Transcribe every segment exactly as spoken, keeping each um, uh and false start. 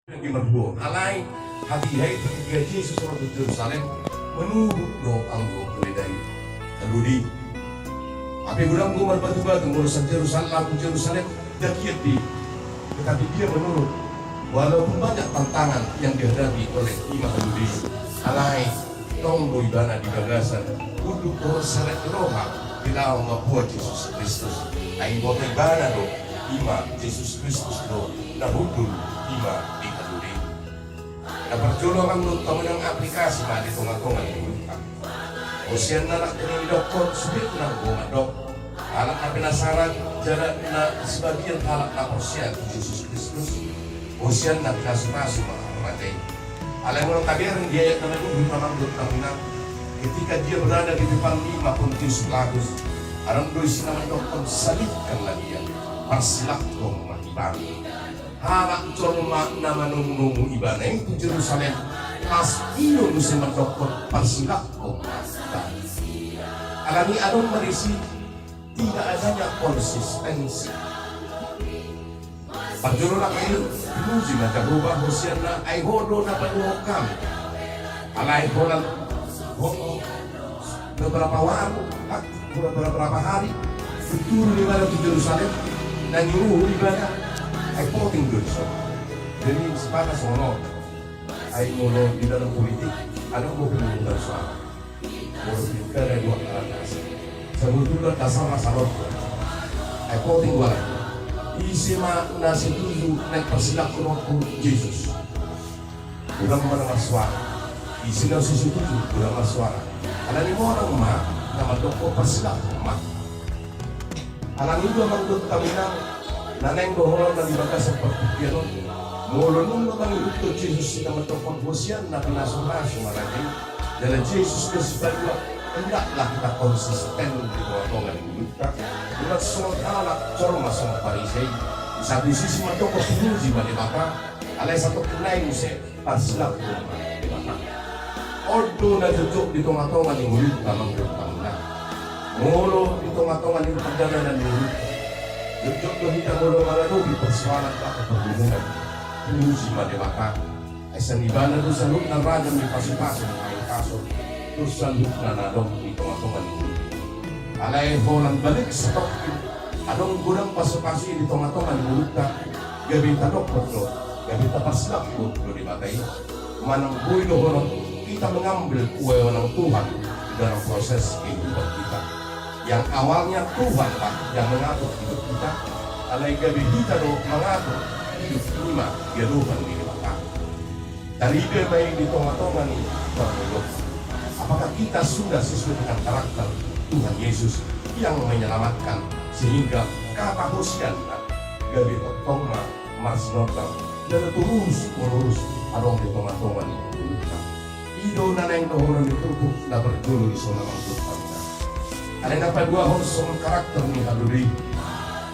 Di marhua alai hatiha i ketika Jesus ro tu Jerusalem, menurut do anggo pendeta i. Lalu di, hape godang do marbatu-batu molo sian Jerusalem, laho tu Jerusalem, ndang hian be. Tetapi dia menurut, walaupun banyak tantangan yang dihadapi oleh i ma halude i. Alai tong do ibana di bagasan unduk dohot serep ni roha di laho mamboan Jesus Kristus. Ai diboto ibana do i ma Jesus Kristus do na hundul i ma di halude i. Na parjolo, amang dohot hamu inang, aplikasi ma di tonga-tonga ni ngolunta. Hosianna nangkin didokkon sude nanggo mandok, halak na penasaran jala na sebagian halak na porsea tu Jesus Kristus. Hosianna pinasu-pasu ma raja i. Alai molo tabereng di ayat na manuhut, amang dohot hamu inang, ketika dia berada di depan ni Pontius Pilatus, adong do isi na mandokkon, salibkanlah dia, parsilakhon ma ibana. Halak jolma na manomu-nomu ibana i tu Jerusalem, las i do muse mandokkon, parsilakhon ma ibana. Alani adong ma disi tidak adanya konsistensi. Parjolo nangkin, puji ma Jahowa, hosianna, ai ho do na panuhon hami. Alai holan ho, beberapa waktu, ah, beberapa hari, turun ibana tu Jerusalem, na niuhur ibana, ai poting do dison. Jadi sebatas songon on. Ai molo di dalam politik, adong do pemungutan suara. Molo pilkada dua kali. Sebetulna dasar na salon. Ai poting do alai. Ise ma na setuju naeng parsilakhon tu Jesus? Godang ma na marsuara. Ise na so setuju? Godang marsuara. Alani i godang ma na mandokkon parsilakhon ma. Alani i do, amang dohot hamu inang, na naeng dohononna di bagasan partingkian on. Molo nunga mangihuthon Jesus i na mandokkon, hosianna pinasu-pasu ma raja i. Jala Jesus do sipalua, hendaklah kita konsisten di tonga-tonga ni ngolunta. Unang songon halak jolma, songon Parisei. Di satu sisi mandokkon, puji ma Debata, alai satongkin nai muse, parsilakhon ma Debata. On do na jotjot di tonga-tonga ni ngolunta, amang dohot hamu inang. Molo di tonga-tonga ni pardalanan ni ngolunta, jotjot do hita molo mangadopi persoalan atau pergumulan, puji ma Debata. Ai sian ibana do saluhutna ragam ni pasu-pasu, ai pasu tu saluhutna na adong di tonga-tonga ni ngolunta. Alai holan balik satongkin, adong godang pasu-pasu i di tonga-tonga ni ngolunta, gabe tadokkon do, gabe taparsilakhon do Debata i. Manang boi dohonon, kita mengambil wewenang Tuhan di dalam proses kehidupan kita. Yang awalnya Tuhanlah yang mengatur hidup kita, alai gabe hita do mangatur hidup i ma di adopan ni Debata. Tarida ma i di tonga-tonga ni parngoluon. Apakah kita sudah sesuai dengan karakter Tuhan Yesus yang menyelamatkan, sehingga kata hosianna gabe tongtong ma marsinondang jala torus-menerus adong di tonga-tonga ni ngolunta? I do na naeng dohonon ni turpuk na parjolo dison, amang dohot hamu inang. Alai na paduahon songon karakter ni halude i.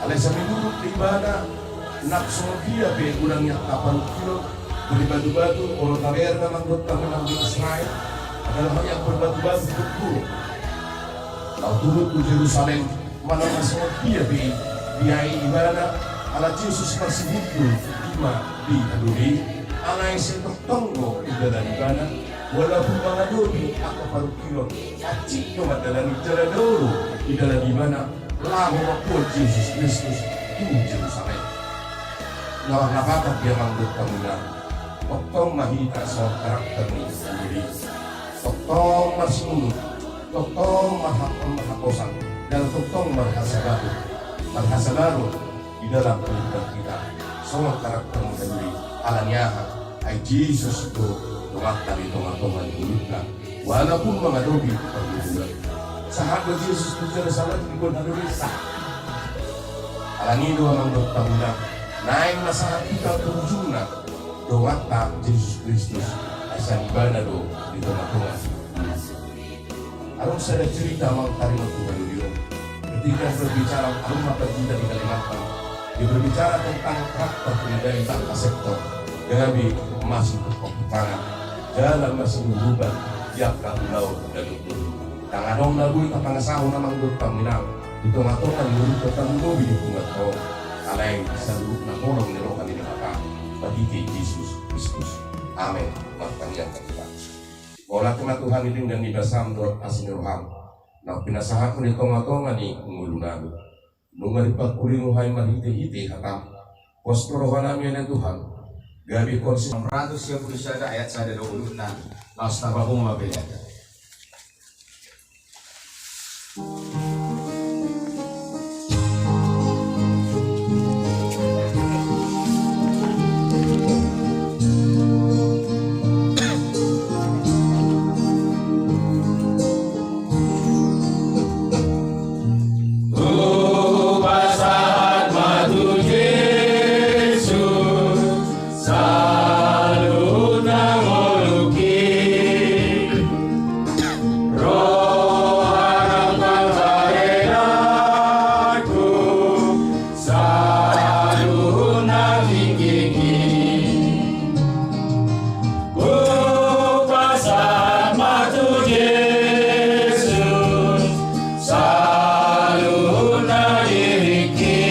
Alai sai menurut ibana, nang songon dia pe godang i angka parungkilon, berbatu-batu, molo tabereng, amang dohot hamu inang, di Israel adalah yang berbatu-batu, berguru. Laho turun tu Jerusalem, manang na songon dia pe i, diae ibana, ala Jesus marsihundul i ma di halude i. Alai sai tongtong do didalani ibana, walaupun mangadopi angka parungkilon, hansit do mandalani, jala dao do didalani ibana laho mamboan Jesus Kristus tu Jerusalem. Na marlapatan di, amang dohot hamu inang, tongtong ma hita songon karakter ni halude i. Tongtong marsinunud, tongtong marha-, marhaposan, jala tongtong marhasabaron, marhasabaron di dalam kehidupan kita. Songon karakter ni halude i, alani aha? Ai Jesus do donganta di tonga-tonga ni ngolunta, walaupun mangadopi pargumulan. Sahat do Jesus tu Jerusalem, diboan halude i? Sahat. Alani i do, amang dohot hamu inang, naeng ma sahat hita tu ujungna, donganta Jesus Kristus, ai sian ibana do di tonga-tonga. Adong sada cerita, amang, taringot tu halude on. Ketika berbicara, adong ma pendeta di Kalimantan, dia berbicara tentang karakter pendeta di angka sektor, gabe masih bertepuk tangan, jala masih berubah di angka ulaon na denggan. Ndang adong na boi tapangasahon, amang dohot hamu inang, di tonga-tonga ni ngolunta, tarlumobi di punguanta on. Alai saluhutna holong ni roha ni Debata. Marhite Jesus Kristus. Amen. Martangiang ma hita. Mauliate ma Tuhan di denggan ni basaM dohot asi ni rohaM, na pinasahatMu di tongatonga ni ngolunami. Nunga dipangkulingi Ho hami marhitehite hataM. Pos tu rohanami ale Tuhan, gabe korsip. Enam ratus tiga puluh sada ayat sada do ulunna. Laos tapapungu ma pelean. Hupasahat ma tu Jesus saluhutna ngolungki. Roha nang panggabeanku saluhutna tingkingki. Hupasahat ma tu Jesus saluhutna diringki.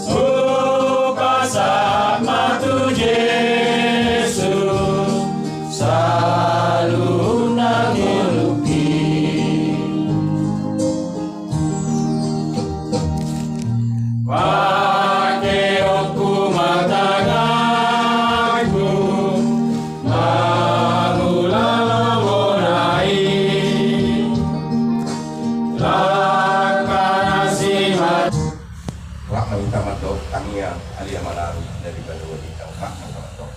Hupasahat ma tu Jesus saluhutna ngolungki. Pangkeonku ma tanganku mangula lomona i. Langkana si ma. Rap ma hita mandok tangiang, ale Ama na ro di banua hita, rap ma hita mandok.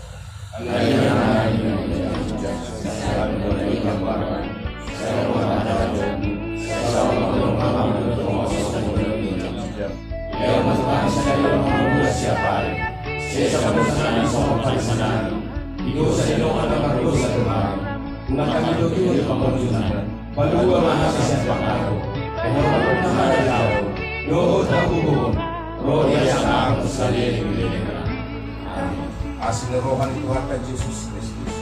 Palua ma hami sian pangago, pahompu ma hami sian harajaon, dohot hagogoon, ro di hasangapon saleleng ni lelengna. Amen. Asi ni roha ni Tuhanta Jesus Kristus,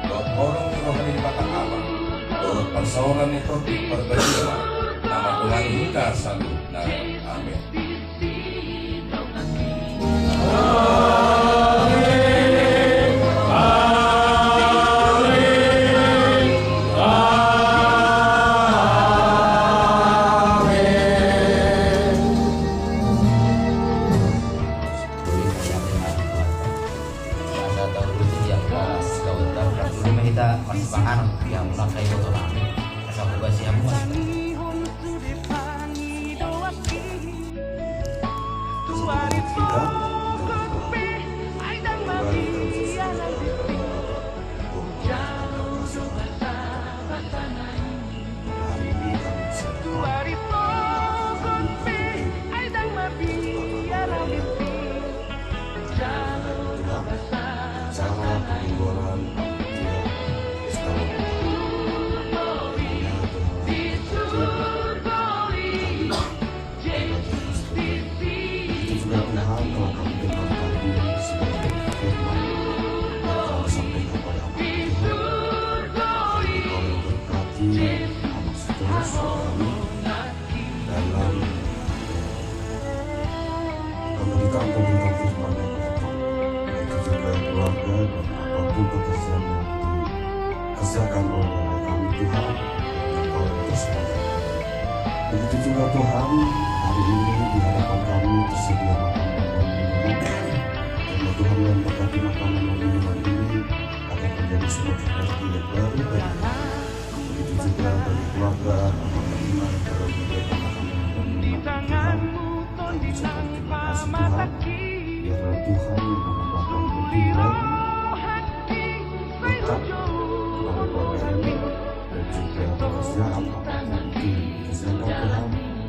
dohot holong ni roha ni Debata Ama, dohot parsaoran ni Tondi Parbadia, na mandongani hita saluhutna. Amen. Begitu juga Tuhan, kalau kami dengar tadi sebuah firman yang Kau sampaikan pada kami, Tuhan, Kau memberkati anak seterus kami dalam memberikan pemberitaan firman yang tepat. Begitu juga keluarga dan apapun pekerjaan yang dikerjakan oleh kami, Tuhan, Engkau yang terus memberkati. Begitu juga Tuhan, hari ini di hadapan kami tersedia makan dan minuman. Kiranya Tuhan yang berkati makanan dan minuman ini akan menjadi sumber energi yang baru bagi kami. Begitu juga bagi keluarga, anak-anak yang telah menyediakan makanan dan minuman, Tuhan. Kami ucapkan terima kasih, Tuhan. Biarlah Tuhan yang menambahkan lebih lagi berkat kepada keluarga ini dan juga pekerjaan apapun yang dikerjakan, Tuhan.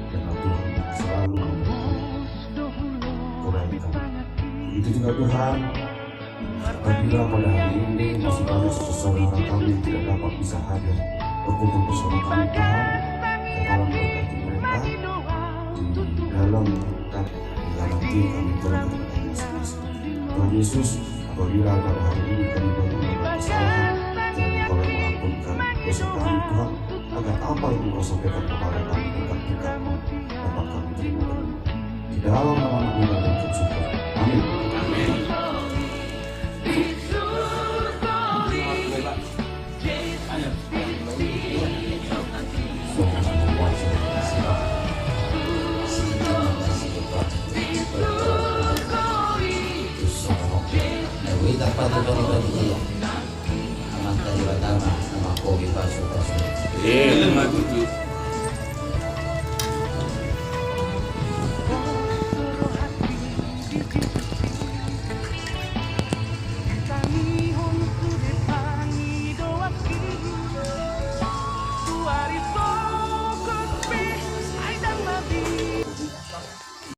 Biarlah Tuhan selalu memberikan kebaikan. Begitu juga, Tuhan, apabila pada hari ini masih banyak saudara kami yang tidak dapat bisa hadir berkumpul bersama kami, Tuhan, Tuhan berkati mereka di dalam, hingga nanti kami pulang ke tempat masing-masing. Tuhan Yesus, apabila pada hari ini kami banyak melakukan kesalahan, kiranya Engkau yang mengampunkan dosa kami, Tuhan, agar apa yang Engkau sampaikan kepada kami berkat-berkat-Mu dapat kami terima dan di dalam nama Anak-Mu yang tercinta. Amin. Patupa ni panitia. Amanta Debata ma na manghopi pasupasu. Eh, ma tutu.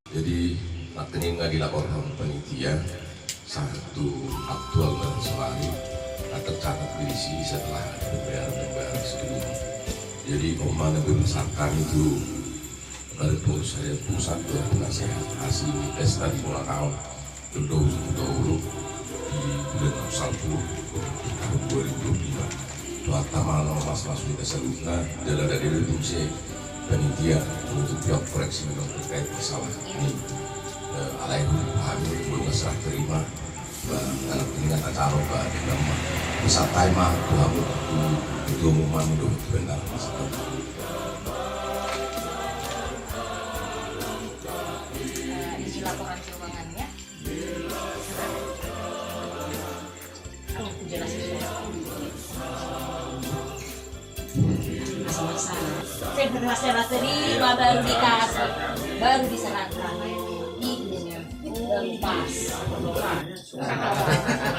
Jadi, nangkining na dilaporhon panitia, sahat tu aktual na sonari, na tercatat di disi setelah ada pembayaran-pembayaran sebelumnya. Jadi, on ma na berbesar kami tu Badan Pengurus Harian Pusat dan Penasehat hasil pesta di ulang tahun Dodo Ujung Huta Ulu di bulan Salpu di tahun dua ribu dua puluh lima. Tuhan tama na masu-masu hita saluhutna, jala dadi dulu fungsi panitia untuk pihak koreksi memang terkait masalah ini. Eh, alai dulu kami belum serah terima, eh, dalam tingkat acara, eh, di nama wisata ima Tuhan untuk itu umum untuk benar masalah. Eh, isi laporan keuangannya. Jelas. Masa-masa. Saya berhasil, saya terima, baru dikasih, baru diserahkan. Ini baru pas.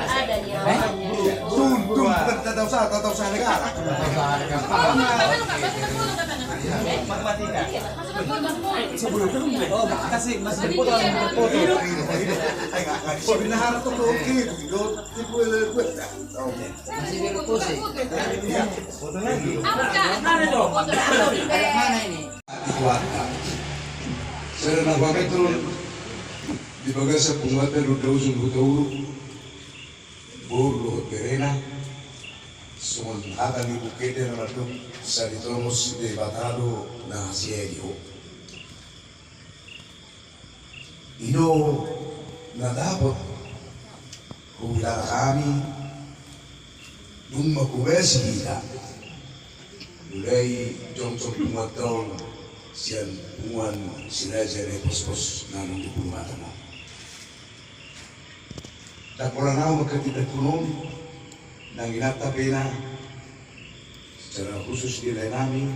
Ada nih. Tung, tung, tak tahu saya, tak tahu saya negara. Masih belum putus. Masih belum putus. Mana ini? Sada na huameton di bagasan punguanta Dodo Ujung Huta Ulu, boru dohot berena, songon hata ni bukete na mandok, sai ditomos Debata do na hasea di ho. I do na dapot huhilala hami, dung mangkobasi hita, mulai jongjong punguanta on sian punguan Siraja Naipospos na adong di Purmata on. Ndang pola naung mangkatindangkon on, nang inanta pe na, secara khusus di lae nami,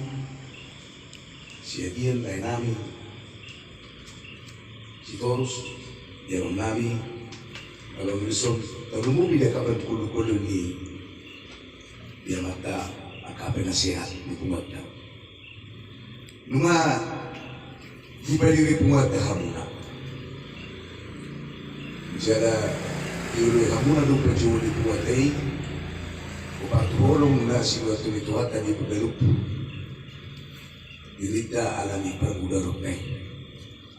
Siagian lae nami, Sitorus, di amang nami, Abang Wilson, tarlumobi di angka pangkolu-kolu ni, di amanta angka penasehat ni punguanta. Nunga dipadiri punguanta hamuna. Jala dioloi hamuna do panjouon ni punguanta i, umpar tu holong na sinuan ni Tuhanta di pagalup. Dirinta ala ni parmudaronna i.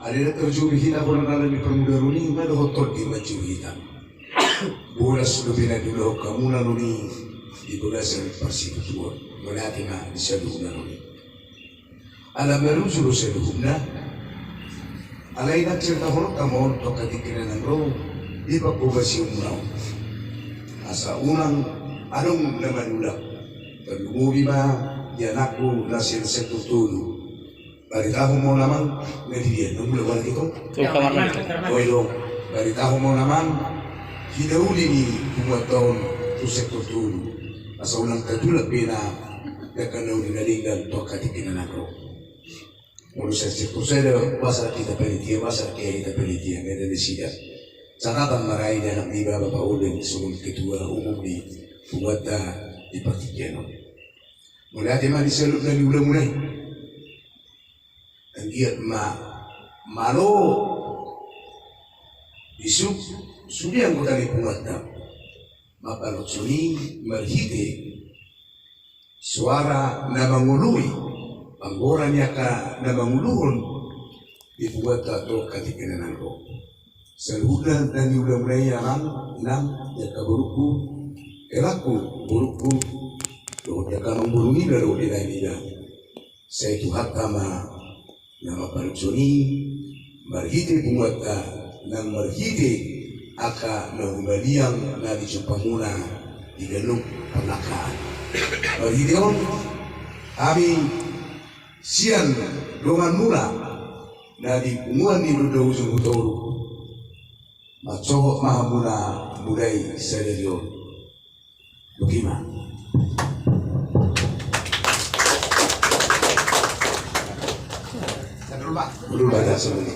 Alai na tarjou hita holan ala ni parmudaron i, nga dohot tondi manjou hita. Bolas dope na diulahon hamuna on i di bagasan parsitutuon. Mauliate ma di saluhutna on i. Ala maruju do saluhutna. Alai na cerita holong hamuna on tu angka tingki na naeng ro di pangkobasionmuna on. Asa unang adong na manulak. Tarlumobi ma di anakku na sian sektor tolu. Baritahon ma on amang, na di dia, na mulak-mulak ito. Tu kamar mandi. Oi do, baritahon ma on amang, hita uli ni punguanta on tu sektor tolu. Asa unang tatulak be na, dangka na uli na denggan tu angka tingki na naeng ro. Molo sian sektor sada, boasa hita panitia, boasa hita panitia, nga da nasida. Catatan ma ra i di anak ni bapa Paulin songon ketua umum ni punguanta di partingkian on. Mauliate ma di saluhutna ni ulamuna i. Anggiat ma malo bisuk sude anggota ni punguanta. Mapalot songon i marhite soara na mangoloi, panggora ni angka na mangoluhon di punguanta tu angka tingki na naeng ro. Saluhutna na niulamuna i amang, inang, di angka borungku, helangku, borungku, dohot di angka amangborunida dohot di laenida. Sai Tuhanta ma na mapalot songon i, marhite punguanta, nang marhite angka na humaliang na dijumpa muna di ganup parlangkaan. Marhite on, hami sian donganmuna na di punguan ni Dodo Ujung Huta Ulu. Mansohot ma hamuna mula i sadari on. Botima. Ulul bata sabali.